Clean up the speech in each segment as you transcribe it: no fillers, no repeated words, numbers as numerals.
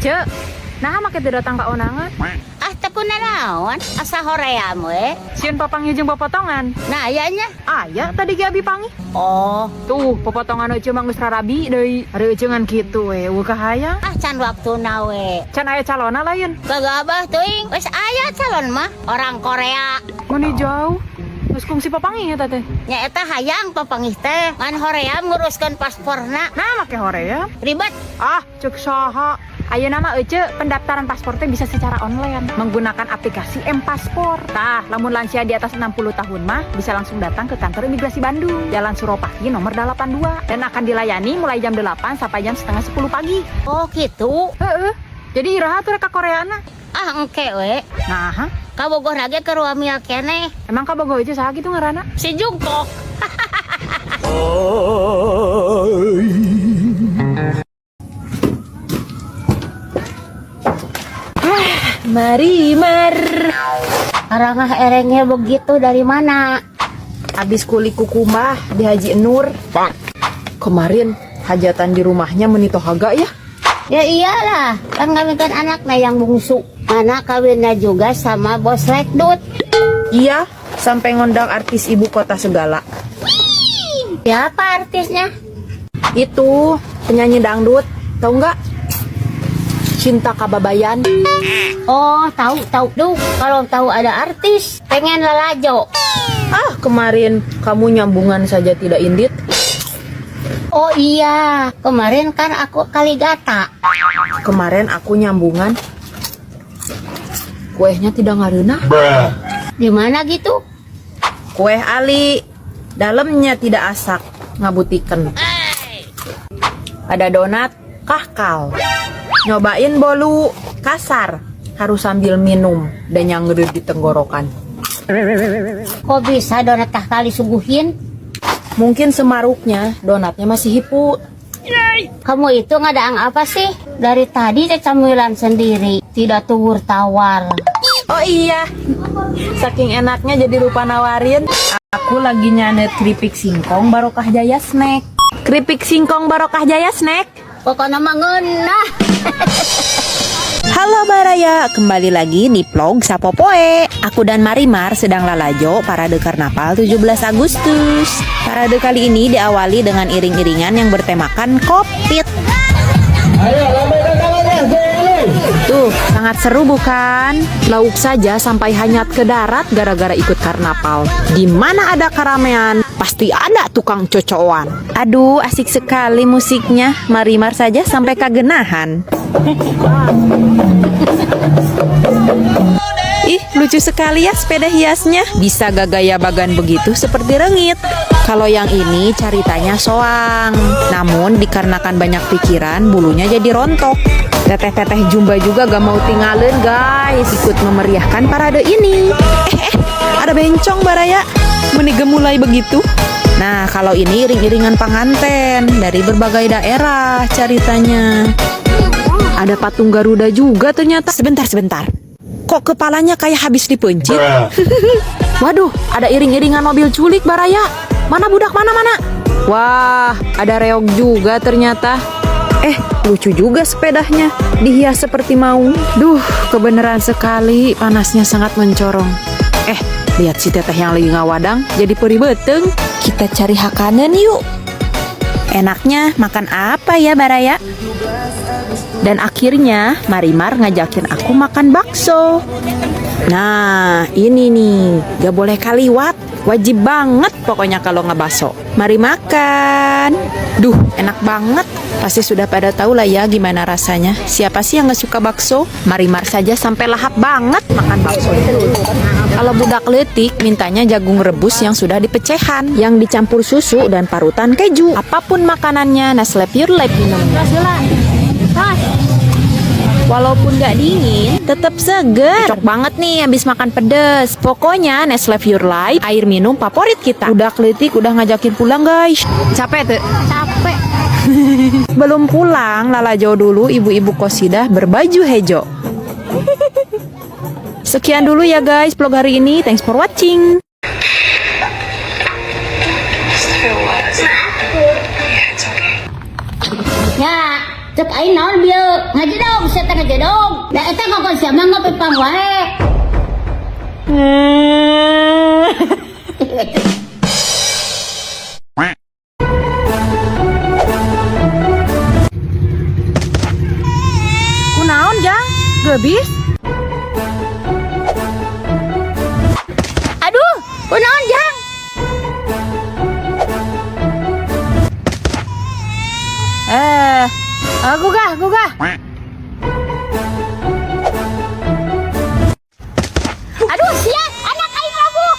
Ceu, naha make teu datang ka undangan? Ah, teu kunanaon, asa hoream we. Sieun papanggih jeung popotongan. Nah, aya nya. Aya, tadi ge abi panggih. Oh, Tuh, popotongan Ece mah geus rarabi deui. Ari Ece ngan kitu we, euweuh kahayang. Ah, can waktuna we. Can aya calona lain. Kagabah teuing, geus aya calon mah orang Korea. Meni jauh. Geus kungsi papanggih eta teh. Nya eta hayang papanggih teh, ngan hoream nguruskeun pasporna. Nah, make hoream. Ribet. Ah, cek saha. Ayeuna mah Ece, pendaftaran paspor teh bisa secara online menggunakan aplikasi M-Paspor. Tah, lamun lansia di atas 60 tahun mah bisa langsung datang ke kantor imigrasi Bandung, Jalan Suropati nomor 82, dan akan dilayani mulai jam 8 sampai jam setengah 10 pagi. Oh, gitu. Heeh. Jadi iraha tuh rek ka Koreana? Ah, engke we. Nah, ha? Kabogoh ge keur wamil keneh. Emang kabogoh Ece saha gitu ngaranna? Si Jungkook. Marimar. Arangah erengnya begitu dari mana? Abis kuli kukumbah di Haji Nur. Kemarin hajatan di rumahnya meni tohaga ya. Ya iyalah, kan kawinkan anaknya yang bungsu. Mana kawinnya juga sama bos Lekdut. Iya, sampai ngundang artis ibu kota segala. Siapa artisnya? Itu penyanyi dangdut, tahu nggak? Cinta Kababayan. Oh, tahu tahu. Duh, kalau tahu ada artis, pengen lelajo. Ah, kemarin kamu nyambungan saja tidak indit. Oh iya, kemarin kan aku kaligata. Kemarin aku nyambungan. Kuehnya tidak ngareunah. Di mana gitu? Kue ali, dalamnya tidak asak, ngabutiken. Ada donat, kahkal. Nyobain bolu kasar, harus sambil minum dan yang ngedut di tenggorokan. Kok bisa donat kahkal disuguhin? Mungkin semaruknya donatnya masih hipu. Kamu itu ngadaang apa sih? Dari tadi cemilan sendiri, tidak tawar tawar. Oh iya, saking enaknya jadi lupa nawarin. Aku lagi nyanet keripik singkong Barokah Jaya Snack. Keripik singkong Barokah Jaya Snack. Pokoknya mah ngeunah. Halo Baraya, kembali lagi di vlog Sapopoe. Aku dan Marimar sedang lalajo parade karnaval 17 Agustus. Parade kali ini diawali dengan iring-iringan yang bertemakan Covid. Tuh, sangat seru bukan? Lauk saja sampai hanyat ke darat gara-gara ikut karnaval. Di mana ada keramaian, pasti ada tukang cocoan. Aduh, asik sekali musiknya. Marimar saja sampai kagenahan. Ih, lucu sekali ya sepeda hiasnya. Bisa gagaya bagan begitu seperti rengit. Kalau yang ini ceritanya soang. Namun dikarenakan banyak pikiran, bulunya jadi rontok. Teteh-teteh jumba juga gak mau tinggalin guys. Ikut memeriahkan parade ini. Ada bencong Baraya. Meni gemulai begitu. Nah, kalau ini iring-iringan panganten dari berbagai daerah ceritanya. Ada patung Garuda juga ternyata. Sebentar, sebentar. Kok kepalanya kayak habis dipencit? Waduh, ada iring-iringan mobil culik Baraya. Mana budak, mana mana? Wah, ada reog juga ternyata. Lucu juga sepedanya. Dihias seperti maung. Duh, kebenaran sekali panasnya sangat mencorong. Lihat si teteh yang lagi ngawadang jadi perih beuteung. Kita cari hakanan yuk. Enaknya makan apa ya Baraya? Dan akhirnya Marimar ngajakin aku makan bakso. Nah, ini nih, gak boleh kaliwat. Wajib banget pokoknya kalau ngebaso. Mari makan. Duh, enak banget. Pasti sudah pada tahu lah ya gimana rasanya. Siapa sih yang gak suka bakso? Marimar saja sampai lahap banget makan bakso. Kalau budak leutik mintanya jagung rebus yang sudah dipecehan, yang dicampur susu dan parutan keju. Apapun makanannya, Nestle Pure Life minumnya. Walaupun gak dingin, Tetap seger. cocok banget nih habis makan pedes. Pokoknya Nestle Pure Life, air minum favorit kita. Udah leutik, udah ngajakin pulang guys. Capek tuh? Capek. Belum pulang, lalajo dulu ibu-ibu kosidah berbaju hejo. Sekian dulu ya guys vlog hari ini. Thanks for watching. Ya, cek aing naon bieu? Ngaji dong, saya teh. Lempang wae. Kunaon, Jang? Gebis? Aduh, kunaon, Jang? Eh, gugah, gugah. Aduh, sia, anak aing labuh.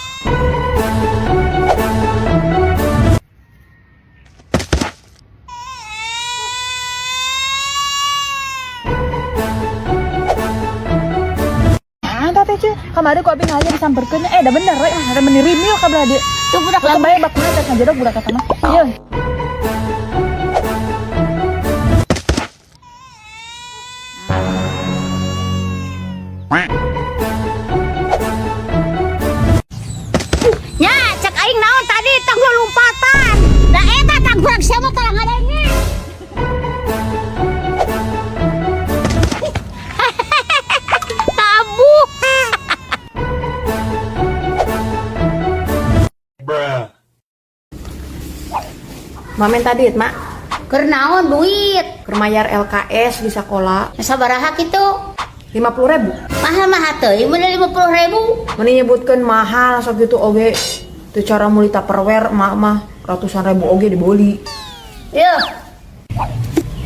Ah, teh Ceu, kamari ku abi ngalieu disamperkeun, eh da bener we, ada meni rimil ka belah dieu. Tuh budak Tuh labuh. bae bakuna teh ngajedog budak eta mah. Ieu. Nya, cek aing naon tadi tong lompatan. Da eta tanggurak siapa tara ngadenge. Tabuh. Bruh. Mak menta duit, Mak. Keur naon duit? Keur mayar LKS di sekolah. Sabaraha kitu? 50 ribu. Mahal-mahal teuing mun 50 ribu. Meni nyebutkeun mahal sok gitu oge. Teu cara meuli Tupperware emak mah ratusan ribu oge dibeli. Yo.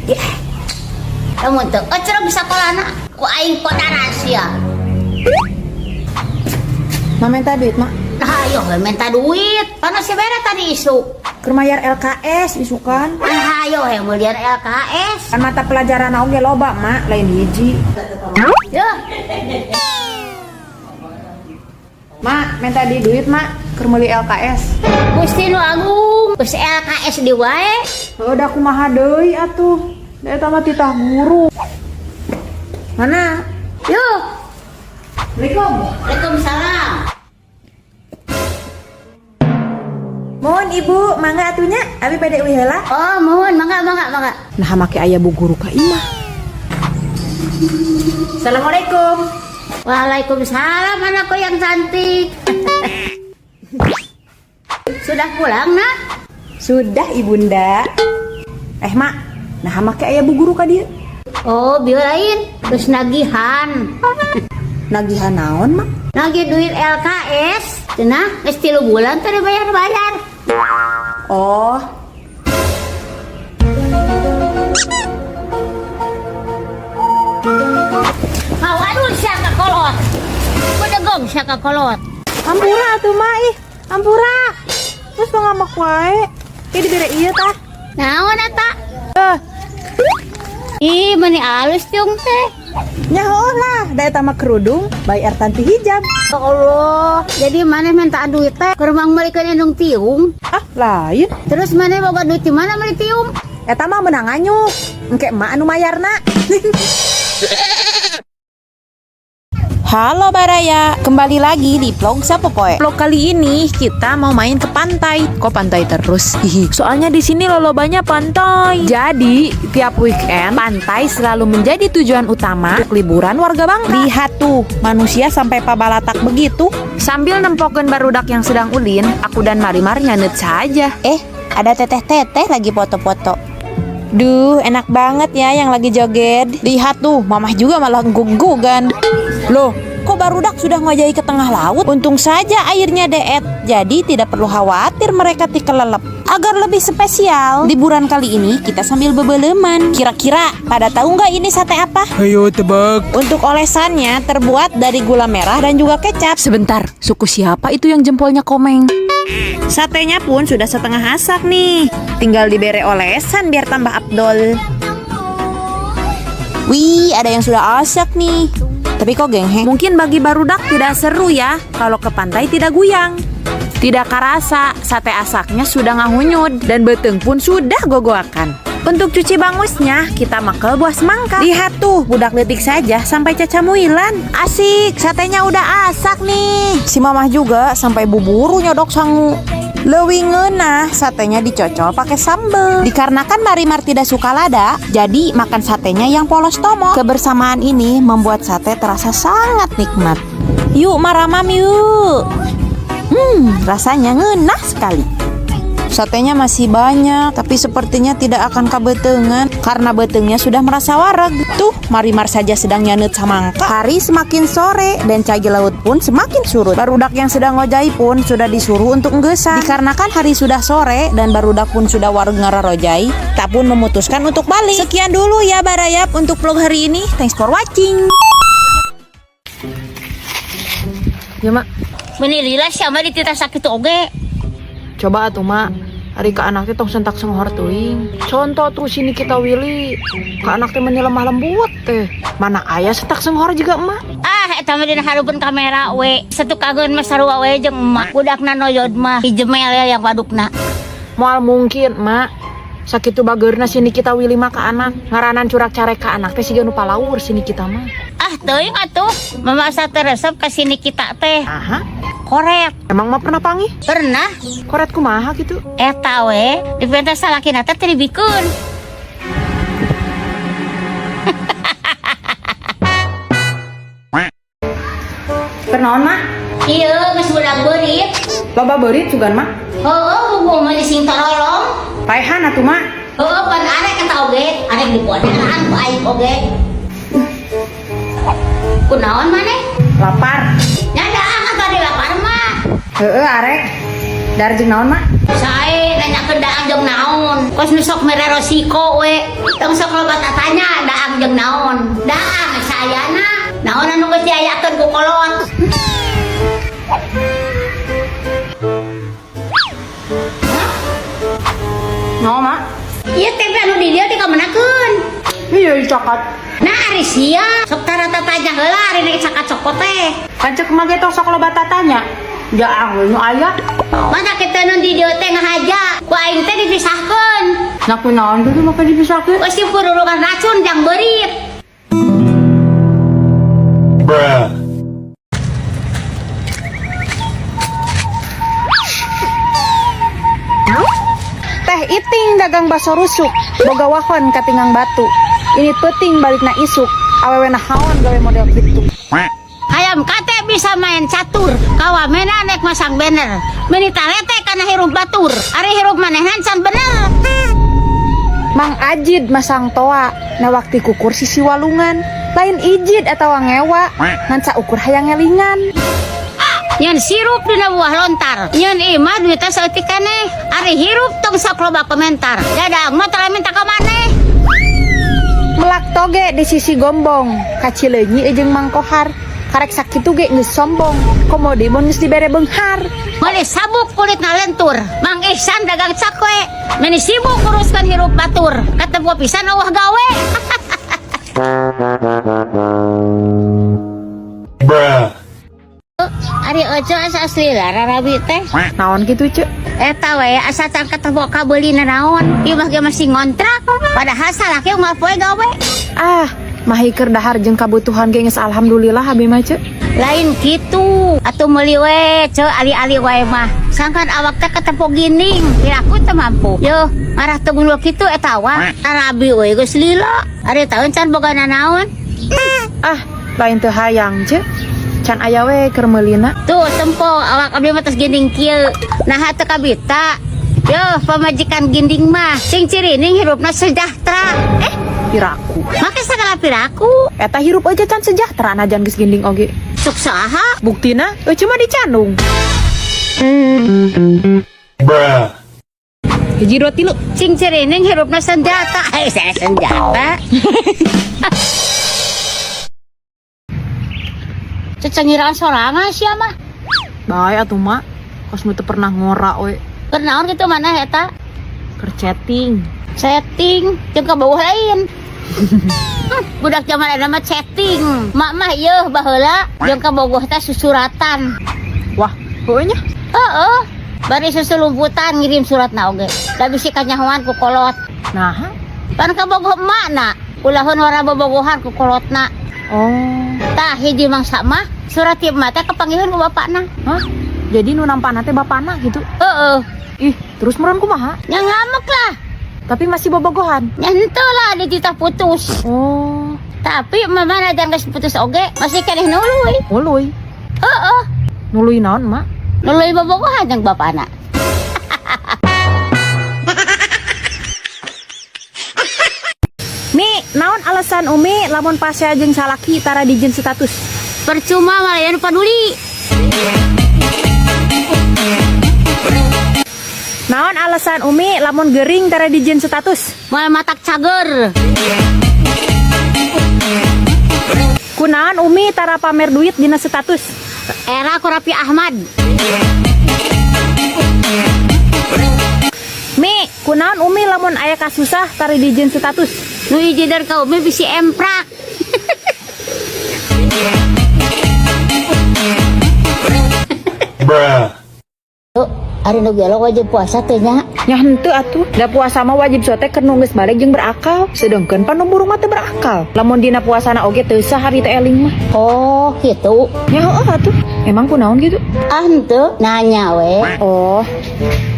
Ya. Lamun teu ecrog sakolana ku aing podaran sia. Mak menta duit, Mak. Nah, ayo we minta duit. Panas si bere tadi isuk. Keur mayar LKS isukan. Nah, ayo he meulian LKS. Kan mata pelajaran oge loba, Mak, lain hiji. Yo. Mak, menta di duit, Mak, keur meuli LKS. Gusti nu agung, geus LKS di wae. Heuh, da kumaha deui atuh. Da eta mah titah guru. Mana? Yo. Assalamualaikum. Waalaikumsalam. Mohon Ibu, mangga atuh nya, abi bade uih heula. Oh, mohon mangga, mangga, mangga. Nah, make aya bu guru ka imah. Assalamualaikum. Waalaikumsalam anakku yang cantik. Sudah pulang, Nak? Sudah, Ibunda. Eh, Mak, nah make aya bu guru ka dieu. Oh, bieu lain geus nagihan. Nagihan naon, Mak? Nagih duit LKS. Cenah geus 3 bulan teu dibayar-bayar. Oh. Mau aduh sia ka kolot. Bedegong sia ka kolot. Ampura atuh, Mak, ih. Ampura. Terus mau ngamak wae. Kayak dibere ieu tah. Naon eta? Eh, Ih, meni alus tiung teh. Nyaho lah, da eta mah kerudung by Ertanti Hijab. Ya Allah, jadi maneh minta duit teh keur mang meulikeun indung tiung. Ah, lain. Terus maneh boga duit di mana meuli tiung? Eta mah meunang nganyuk. Engke emak anu mayarna. Halo Baraya, kembali lagi di vlog Sapopoe. Vlog kali ini kita mau main ke pantai. Kok pantai terus? Hihi. Soalnya di sini lolobanya pantai. Jadi tiap weekend pantai selalu menjadi tujuan utama untuk liburan warga Bangka. Lihat tuh, manusia sampai pabalatak begitu. Sambil nempokeun barudak yang sedang ulin, aku dan Marimar nyanet saja. Eh, ada teteh-teteh lagi foto-foto. Duh, enak banget ya yang lagi joget. Lihat tuh, mamah juga malah gug-gugan. Loh, kok barudak sudah ngojai ke tengah laut? Untung saja airnya deet, jadi tidak perlu khawatir mereka tikelelep. Agar lebih spesial, liburan kali ini kita sambil bebeleman. Kira-kira pada tahu nggak ini sate apa? Ayo tebak. Untuk olesannya terbuat dari gula merah dan juga kecap. Sebentar, suku siapa itu yang jempolnya komeng? Satenya pun sudah setengah asak nih. Tinggal dibere olesan biar tambah abdol. Wih, ada yang sudah asak nih. Tapi kok gengheng? Mungkin bagi barudak tidak seru ya kalau ke pantai tidak guyang. Tidak karasa, sate asaknya sudah ngahunyud dan beteng pun sudah gogoakan. Untuk cuci bangusnya, kita makel buah semangka. Lihat tuh, budak letik saja sampai cacamuilan. Asik, satenya udah asak nih. Si mamah juga sampai buburu nyodok sangu. Leuwih ngeunah satenya dicocol pakai sambal. Dikarenakan Marimar tidak suka lada, jadi makan satenya yang polos tomo. Kebersamaan ini membuat sate terasa sangat nikmat. Yuk maramam yuk. Rasanya ngeunah sekali. Satenya masih banyak, tapi sepertinya tidak akan kabeuteungan karena beuteungnya sudah merasa wareg. Tuh, Marimar saja sedang nyaneut samangka. Hari semakin sore dan cagi laut pun semakin surut. Barudak yang sedang ngojay pun sudah disuruh untuk nggeusan. Dikarenakan hari sudah sore dan barudak pun sudah wareg ngararojay, tak pun memutuskan untuk balik. Sekian dulu ya Barayap untuk vlog hari ini. Thanks for watching. Ya mak, Meni lila sia mah dititah sakitu oge. Coba atuh mak. Ari ka anak teh tong sentak senghor teuing. Contoh tuh sini kita Willy. Ka anak teh meni lemah lembut teh. Mana aya sentak senghor juga emak. Ah, eta mah dina hareupeun kamera we. Satukangeun mah sarua we jeung emak. Budakna noyod mah hijemel ya yang wadukna. Moal mungkin mak. Sakitu bageurna sini kita Willy mah ka anak. Ngaranan curak carek ka anak teh siga nu palaur sini kita mah. Ah, teuing atuh. Mama asa teu resep ka sini kita teh. Aha, Koret. Emang mah pernah panggih? Pernah. Koret kumaha gitu? Eta we, dipenta salakina teh teu dibikeun. Kunaon mak? Ieu geus budak beurit. Loba beurit sugan mak. Heueuh, bubu mah sing torolong. Paehan atuh mak. Heueuh, pan arek eta oge, arek dipodelan ku aing oge. Kunaon maneh? Lapar. Nya daang atuh di lapar mah. Heeh arek. Dar jeung naon mak? Sae nanyakeun daang jeung naon. Kos nu sok mere resiko we. Tong sok loba tatanya daang jeung naon. Daang sayana. Naon anu geus diayakeun ku kolot. Naon mak? Ieu tempe anu di dieu dikamenakeun. Iya dicakat. Nah ari sia sok tara tatanya heula ari nek cakat cokot teh. Kan cek emak ge tong sok loba tatanya. Jaang we nu aya. Masa kita nu di dieu teh ngahaja, ku aing teh dipisahkeun. Nah kunaon tuh make dipisahkeun? Geus purulungan racun jang beurit. Bruh. Teh Iting dagang baso rusuk, boga wahon katingang batu. Ini peuting balikna isuk, awewe nahaon gawe model kitu. Hayam kate bisa main catur, kawamena nek masang banner. Meni talete kana hirup batur, ari hirup manehna can bener. Mang Ajid masang toa, nawak ti kukur sisi walungan. Lain ijid atawa ngewa, ngan saukur hayang ngelingan. Nyeun sirup dina buah lontar, nyeun imah duitna saeutik keneh. Ari hirup tong sok loba komentar. Dadak mah tara minta ka maneh. Melak toge di sisi gombong, kacileunyi jeung Mang Kohar. Karek sakitu ge geus sombong, komo deui mun geus dibere beunghar. Meuli sabuk kulitna lentur, Mang Ihsan dagang cakwe. Meni sibuk nguruskeun hirup batur, katempo pisan eueuh gawe. Bruh. Ari Ojo asa asli lah rarabi teh. Naon kitu Ceu? Eta we asa can ketemu kabeuli nanaon. Ieu mah ge masih ngontrak. Padahal salaki unggal poe gawe. Ah, mahi keur dahar jeung kabutuhan ge geus alhamdulillah abi mah Ceu. Lain kitu. Atuh meuli we ceu ali-ali wae mah. Sangkan awak teh ketempo gining. Piraku teu mampu. Yo, marah teu gundul kitu eta wa. Rabi we geus lila. Ari taun can boga nanaon. Ah, lain teu hayang Ceu. Can aya we keur meulina. Tuh tempo awak abdi mah tos ginding kieu. Naha teu kabita. Yo, pamajikan ginding mah sing cirining hirupna sejahtera. Eh, piraku. Make sagala piraku. Eta hirup aja can sejahtera najan geus ginding oge. Sok saha? Buktina euceu mah dicandung. Bruh. Hiji dua tilu. Sing cirining hirupna senjata. Eh, saya senjata. Cecengiraan sorangan sia mah. Bae atuh mak. Kos nu teu pernah ngora we. Keur naon kitu maneh eta? Keur chatting. Setting jeung ka bawah lain. Budak zaman ayeuna mah chatting. Mak mah ieu baheula jeung ka bogoh teh susuratan. Wah, heueuh nya. Heeh. Bari susulumputan ngirim suratna oge. Da bisi kanyahoan ku kolot. Nah, Pan ka bogoh emakna, ulahun warna bobogohan ku kolotna. Oh. Tah hiji mangsa mah surat ieu mah teh kapanggihkeun ku bapakna. Hah? Jadi nu nampana teh bapana gitu. Heeh. Ih, terus meureun kumaha? Nya ngamek lah. Tapi masih bobogohan. Nya henteu lah dititah putus. Oh, Tapi mama najan geus putus oge masih keneh nuluy. nuluy. Heeh. Nuluy naon, Mak? Nuluy bobogohan jeung bapana. Mi, naon alasan Umi lamun pasea jeung salaki tara dijieun status? Percuma malah nu paduli. Naon alasan Umi lamun gering tara dijieun status? Moal matak cager. Kunaon Umi tara pamer duit dina status? Era ku Raffi Ahmad. Mi, kunaon Umi lamun aya kasusah tara dijieun status? Nu ijidan ka Umi bisi emprak. Bruh. Ari nu gelo wajib puasa teh nya. Nya henteu atuh. Da puasa mah wajib sote keur nu geus baleg jeung berakal. Sedengkeun pan nu burung mah teu berakal. Lamun dina puasana oge teu sah hari teh eling mah. Oh, gitu. Nya heueuh atuh. Emang kunaon gitu? Ah, henteu nanya we. Oh.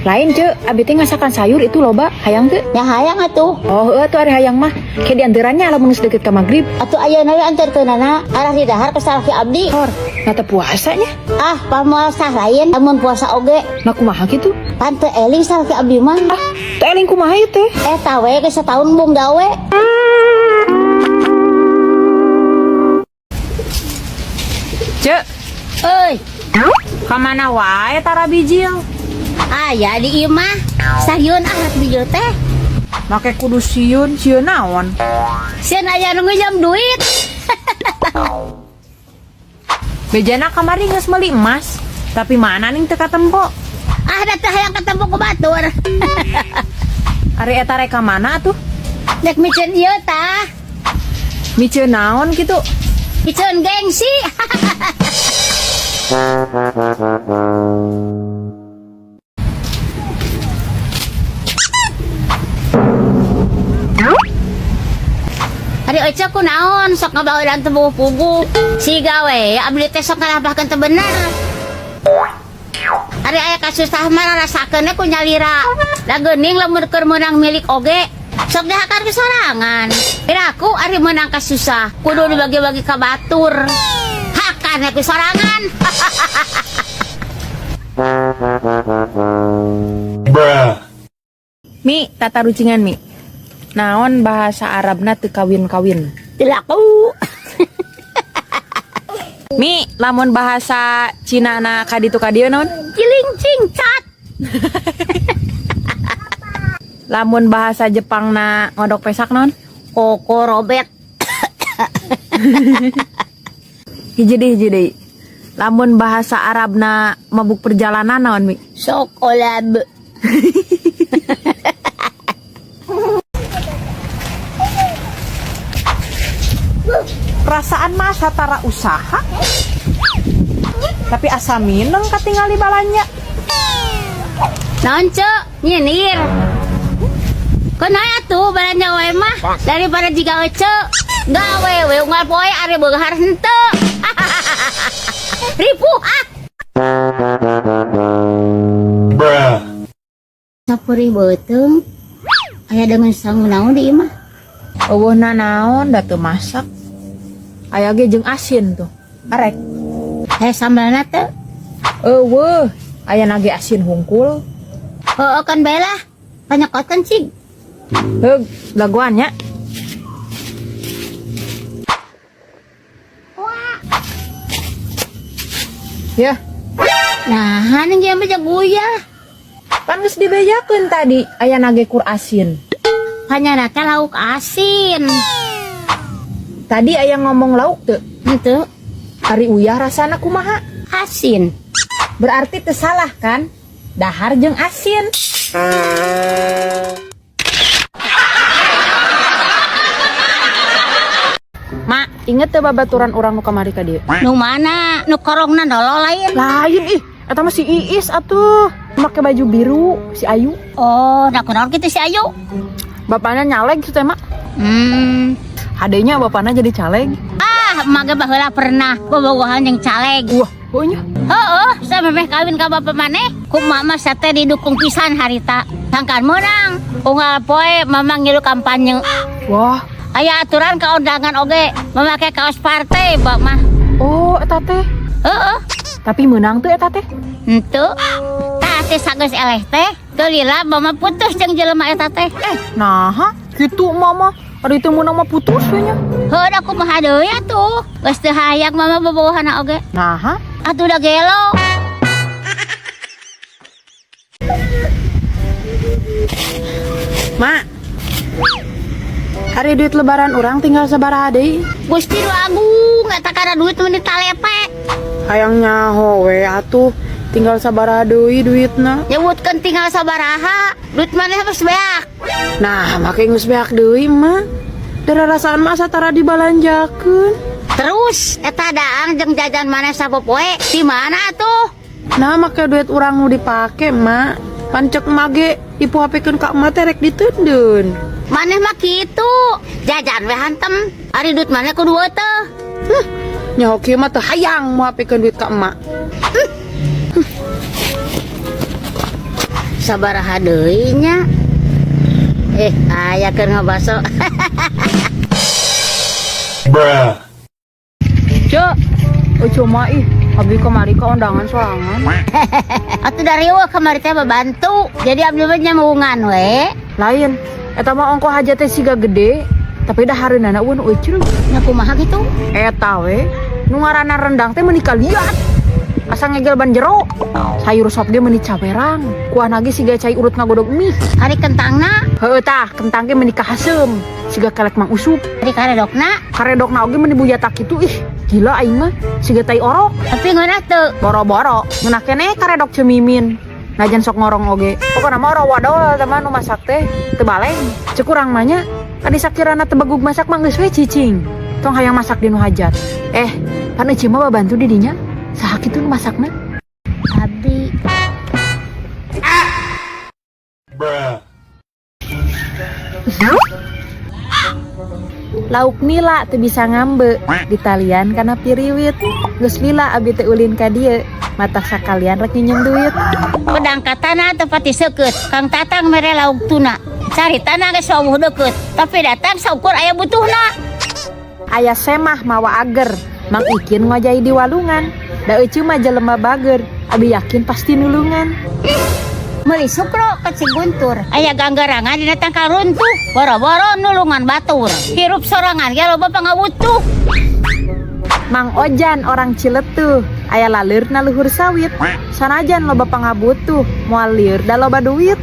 Lain ce, abi teh ngasakan sayur itu loba, hayang teu? Nya hayang atuh. Oh, heueuh atuh ari hayang mah. Ke dianterannya lamun geus deket ka magrib. Atuh ayeuna we anterkeunana arah di dahar ke salaki abdi. Hor, na teu puasanya. Ah, pamoal sah lain lamun puasa oge. Nah kumaha kitu? Pan teu eling salaki abdi mah. Ah, teu eling kumaha ieu teh? Eta we geus sataun bung gawe. Cek, Euy, ka mana wae tara bijil? aya di imah. Sahieun ah rek bijil teh. Make kudu sieun, sieun naon? Sieun aya nu ngejam duit. Bejana kamari geus meuli emas, tapi mana ning teu katempo? Ah, da teh hayang ketemu ku batur. Ari eta rek ka mana atuh? Dek miceun ieu tah. Miceun naon kitu? Miceun gengsi. Ari Oce kunaon sok ngabawelan teu puguh. Siga we abdi teh sok ngalampahkeun teu bener. Ari aya kasusah mah rarasakeun ku nyalira. Da geuning lamun keur meunang milik oge sok dihakan ku sorangan. Piraku ari meunang kasusah kudu dibagi-bagi ka batur. Hakan ku sorangan. Bruh. Mi, tata rucingan mi. Naon bahasa Arabna teu kawin-kawin? Tilaku. Mi, lamun bahasa Cina na kaditu kadieu naon? Ciling cing cat. Lamun bahasa Jepang na ngodok pesak naon? Koko Robert. Hiji deui, hiji deui. Lamun bahasa Arabna mabuk perjalanan naon mi? Sok olab. Perasaan masa tara usaha. Tapi asa mineng katingali balanja. Naon cek nyinir. Kunaon atuh balanja wae mah daripada jiga ece. Gawe we unggal poe ari beunghar henteu. Ripuh ah. Bruh. Sapurih beuteung. Aya dengan sangu naon di imah? Eueuh naon da teu masak. Aya ge jeung asin tuh. Arek. Aya sambalna teu? Eueuh, aya nage asin hungkul. Heueuh kan bae lah. Panyokotan cig. Heug, laguan nya. Ya, Nah, haning ge mah jeung uyah. pan geus dibejakeun tadi aya nage kur asin. Hanya teh lauk asin. Tadi aya ngomong lauk teu? Henteu Ari uyah rasana kumaha? asin. Berarti teu salah kan? Dahar jeung asin. Mak, inget teu babaturan urang nu kamari ka dieu? Nu mana? Nu korongna nolol lain. Lain ih, eta mah si Iis atuh. Make baju biru, si Ayu. Oh, nah kunaon kitu si Ayu? Bapaknya nyaleg teh, Mak. Hadenya bapaknya jadi caleg. Ah, emak ge baheula pernah bobogohan jeung caleg. Wah, pokoknya. Heeh, samemeh kawin ka bapak maneh, ku mama sate didukung pisan harita. Sangkan menang, unggal poe mama ngilu kampanye. Wah, Aya aturan ka undangan oge, memakai kaos partai, bak mah. Oh, eta teh. Heeh, Tapi menang tuh eta teh. Henteu. Tah teh sageus eleh teh, teu lila mama putus jeung jelema eta teh. Eh, nah, gitu mama. Ari teu meunang mah putus we nya. Heuh, da kumaha deui atuh. Geus teu hayang mama bobogohana oge. Nah, Atuh da gelo. Mak. Ari duit lebaran urang tinggal sabaraha deui? Gusti nu agung eta kana duit mun ditalepe. Hayang nyaho we atuh, tinggal sabaraha deui duitna. Nyebutkeun tinggal sabaraha, duit maneh geus beak. Nah, make geus beak deui, Mak. Dararasaan mah asa tara dibalanjakeun. Terus eta daang jeung jajan maneh sapopoe di mana atuh? Nah, make duit urang nu dipake, Mak. Pancek mage dipuapekeun ka emak teh rek diteundeun. Maneh mah kitu, jajan we hantem. Ari duit maneh kudu teh. Nyaho kieu mah teu hayang muapekeun duit ka emak. Sabaraha deui nya? Eh, aya keur ngabaso. Bruh. Cek, oh cuma ih, abi kamari ka undangan sorangan. Atuh dari eueuh kamari teh babantu. Jadi abdi mah nyambungan we. Lain, eta mah ongko hajat teh siga gede, tapi dah hareunana eueun eucreuh. Nya kumaha kitu? Eta we, nu ngaranna rendang teh meuni kaliat. Asa ngegel ban jero. Sayur sop ge meuni cawerang. Kuah nage siga cai urut ngagodog mie. Ari kentangna, Heueuh tah, kentang ge meuni kahaseum. Siga kelek Mang Usup. Ari karedokna, Karedokna oge meuni buyatak kitu ih. Gila aing mah, siga tai orok. Tapi ngeunah teu. Boro-boro, ngeunah keneh karedok cemimin. Najan sok ngorong oge. Pokona mah ora wadol teman nu masak teh teu baleng. Cek urang mah nya, kadi sakirana teu bagug masak mah geus we cicing. Tong hayang masak di nu hajat. Eh, pan euceu mah babantu di dinya. Saha kitu nu masakna? Abdi. Bruh. Lauk nila teu bisa ngambe, ditalian kana piriwit. Geus lila abi teh ulin ka dieu, mata sakalian rek nginjem duit. Pedang katana tempat diseukeut. Kang Tatang mere lauk tuna. Caritana geus wawuh deukeut, tapi datang saukur aya butuhna. Aya semah mawa ager, Mang Ikin ngojai di walungan. Da euceu mah jelema bager, abi yakin pasti nulungan. Meuli sukro ke Ciguntur. Aya ganggarangan dina tangkal runtuh. Boro-boro nulungan batur. Hirup sorangan ge loba pangawutuh. Mang Ojan orang Ciletuh, aya laleur na luhur sawit. Sanajan loba pangabutuh, moal lieur da loba duit.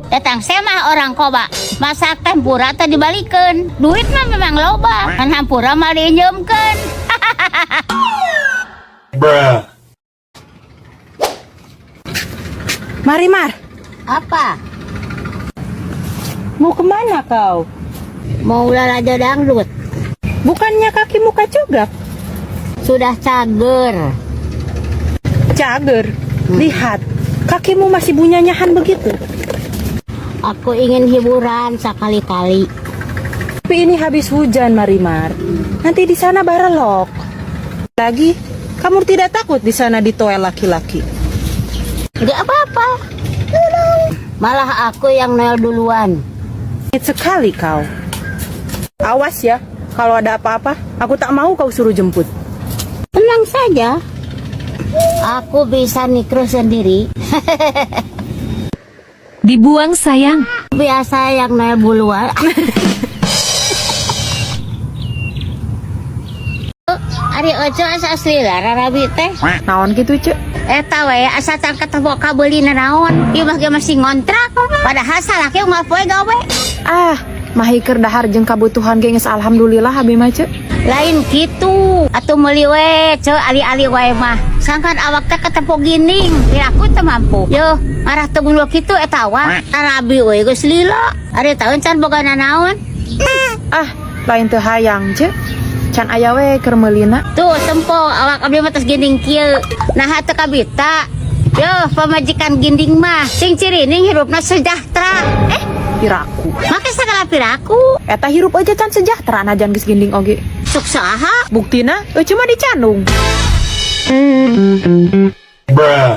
Datang semah orang koba. Masak tempura teh dibalikeun. Duit mah memang loba, kan hampura mah diinjeumkeun. Bruh. Mari, Mar. Apa? Mau kemana kau? Mau lalajo dangdut. Bukannya kakimu kacugak? Sudah cager. Cager. Lihat, kakimu masih bunyanyahan begitu. Aku ingin hiburan sekali-kali. Tapi ini habis hujan, Marimar. Nanti di sana barelok. Lagi, kamu tidak takut di sana ditoel laki-laki? Nggak apa-apa. Malah aku yang noel duluan. Sekali kau. Awas ya, kalau ada apa-apa, aku tak mau kau suruh jemput. Tenang saja. Aku bisa nikruh sendiri. Dibuang sayang. Biasa yang noel buluan. Ari Oco asa asli lah rarabi teh. Naon kitu, Cek? Eta we asa can ketemu kabeuli naon. Ieu mah ge masih ngontrak. Padahal salaki unggal poe gawe. Ah, mahi keur dahar jeung kabutuhan ge geus alhamdulillah abi mah, Cek. Lain kitu. Atuh meuli we ceu ali-ali wae mah. Sangkan awak teh ketempo gining, piraku teu mampu. Yo, ngarah teu gundul kitu eta awak. Arabi we geus lila. Ari taun can boga nanaon. Ah, lain teu hayang, Cek. Can aya we keur meulina. Tuh tempo awak abdi mah tos ginding kieu. Naha teu kabita. Yo, pamajikan ginding mah sing cirining hirupna sejahtera. Eh, Piraku. Make sagala piraku. Eta hirup aja can sejahtera najan geus ginding oge. Sok saha? Buktina euceu mah dicandung. Bruh.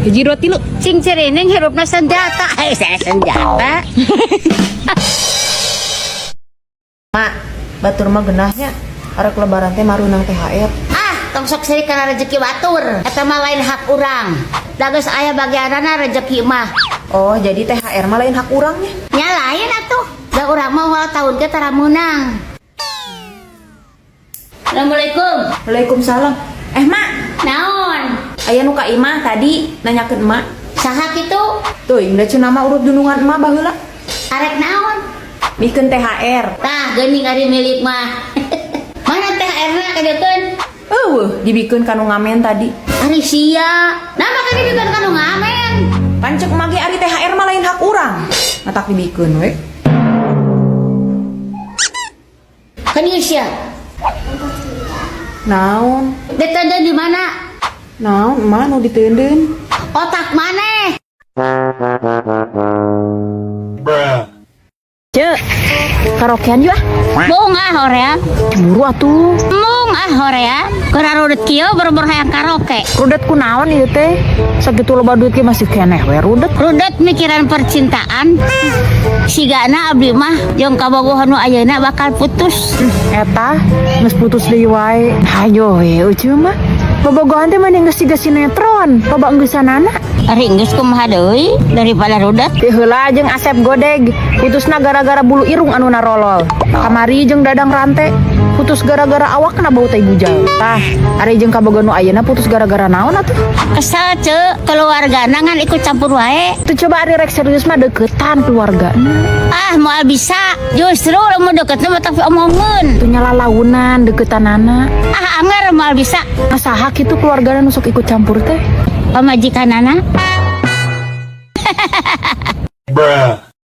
Hiji, dua, tilu. Cing cirining hirupna senjata. Eh, saya senjata. Mak, batur mah geunah nya. Arek Lebaran teh marunang THR. Ah, tong sok sirik kana rezeki batur. Eta mah lain hak urang. Da geus aya bagianana rezeki mah. Oh, jadi THR mah lain hak urang nya. Nya lain atuh. Da urang mah unggal tahun ge tara meunang. Assalamualaikum. Waalaikumsalam. Eh, Mak, Naon? Aya nu ka imah tadi nanyakeun emak. Saha kitu? Tuh, da cenah mah urut dunungan emak baheula. Arek naon? Mikeun THR. Tah, geuning ari milik mah. Mana THR-na kadeukeun? Euweuh, dibikeun ka nu ngamen tadi. Ari sia. Nah, maka dibikeun ka nu ngamen. Pan cek emak ge ari THR mah lain hak urang. Matak dibikeun we. Kan ieu sia. Naon? Diteundeun di mana? Naon emak nu diteundeun? Otak maneh. Bruh. Cek, karaokean yuk ah. Mung ah hoream. Cemburu atuh. Mung ah hoream. Keur rudet kieu boro-boro hayang karaoke. Rudet kunaon ieu teh? Sakitu loba duit ge masih keneh we rudet. Rudet mikiran percintaan. Sigana abdi mah jeung kabogoh nu ayeuna bakal putus. Eta geus putus deui wae. Hayo we Ucu mah. Bobogohan teh mah geus siga sinetron, loba enggeusanana. Ari geus kumaha deui daripada rudet. Ti heula jeung Asep Godeg, putusna gara-gara bulu irung anu narolol. Kamari jeung Dadang Rante, putus gara-gara awakna bau tai bujal. Tah, ari jeung kabogoh nu ayeuna putus gara-gara naon atuh? Kesel ce, keluargana ngan ikut campur wae. Tuh coba ari rek serius mah deketan keluargana. Ah, moal bisa. Justru lamun deketna mah tapi omongeun. Tuh nyalalaunan deketanana. Ah, angger moal bisa. Nah, saha kitu keluargana nu sok ikut campur teh? Pamajikanana. Bruh.